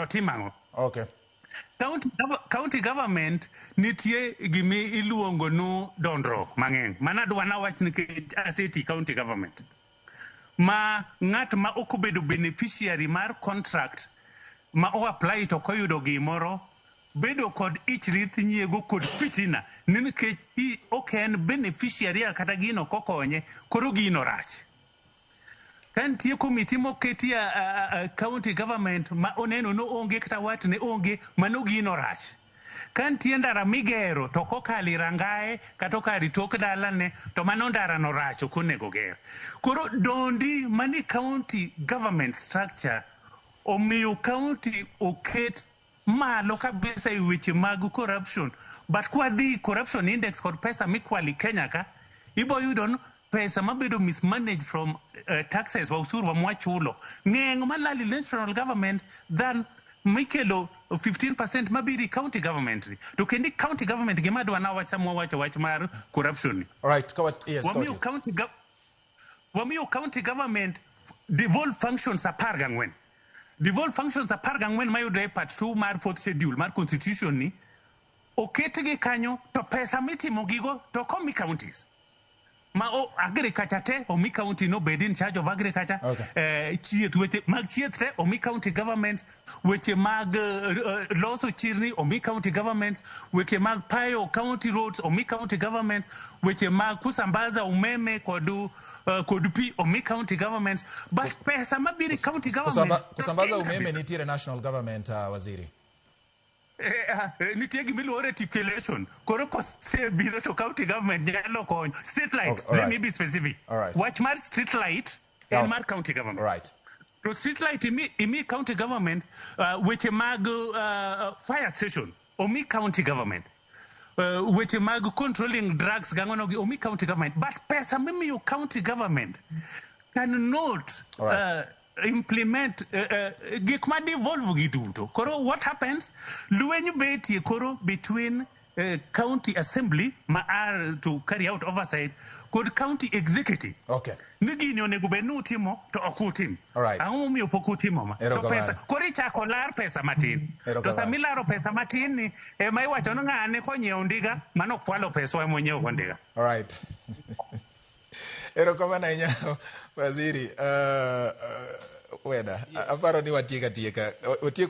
to tim ang'o? Okay. County government nitie gimi iluongo nu dondruok mang'eny. Mana adwa nawach nikech aseti county government. Ma ng'at ma ok obedo beneficiary mar contract ma o apply to ok oyudo gimoro bedo kod ich rith nyiego kod fitina ni nikech ok en beneficiary kata gino ok okonye koro gino rach. Ka nitie komiti moketi a county government ma oneno ni onge kata watne onge mano gino rach. Ka nitie ndara migero to ok okalo i rangae kata okalo i tok dalane to mano ndara no rach ok onego ger. Koro dondi mani county government structure omiyo county oket malo kabisa e weche mag corruption. But kwadhi corruption index kod pesa mikwalo i Kenya ka, ibo yudo ni pesa mabedo mismanaged from taxes wa usuru wa mwachulo ng'eng malal i national government than mikelo 15% mabiro i county government ni. To kendo i county government gima adwa nawach sama wawacho wach mar corruption ni. All right. Yes, Wamiyo county wamiyo county government devolve functions 14. Devolve functions 14 mayudore e part 2 mar fourth schedule mar constitution ni oketgi kanyo to pesa mitimo gigo to ok omi counties. Ma o, agriculture te omi county no bed in charge of agriculture. Okay. Chieth, weche mag chieth te omi county government, weche mag loso chirni omi county government, weche mag payo county roads omi county government, weche mag kusambaza umeme kod pi omi county government, but pesa mabiro i county government to Kusambaza tin umeme kabisa. Nitiere national government, waziri. Nitie gimiluongo reticulation. Koro kosebiro to county government nyalo konyo. Street light, Okay, all let right. me be specific. All right. Wach mar street light en mar county government. All right. To street light imi county government, weche mag fire station omi county government. Weche mag controlling drugs gang'ono gi omi county government. But pesa mimiyo county government cannot All right. Implement gik ma devolve gi duto. Koro what happens? Lweny betie koro between county assembly ma are to carry out oversight kod county executive. Okay. Ni gini onego bed ni utimo to ok utim. All right. Ang'o momiyo pok utimo ma? To Erokamano. pesa koro ichako lar pesa matin. To Erokamano. sama ilaro pesa matin ni ema iwacho ni ng'ane konyiewo ndiga mano kwalo peswa ema onyiewo go ndiga. All right. Erokamano ahinya waziri. Weda, Yes. Aparo ni watieka tieka. Watieko.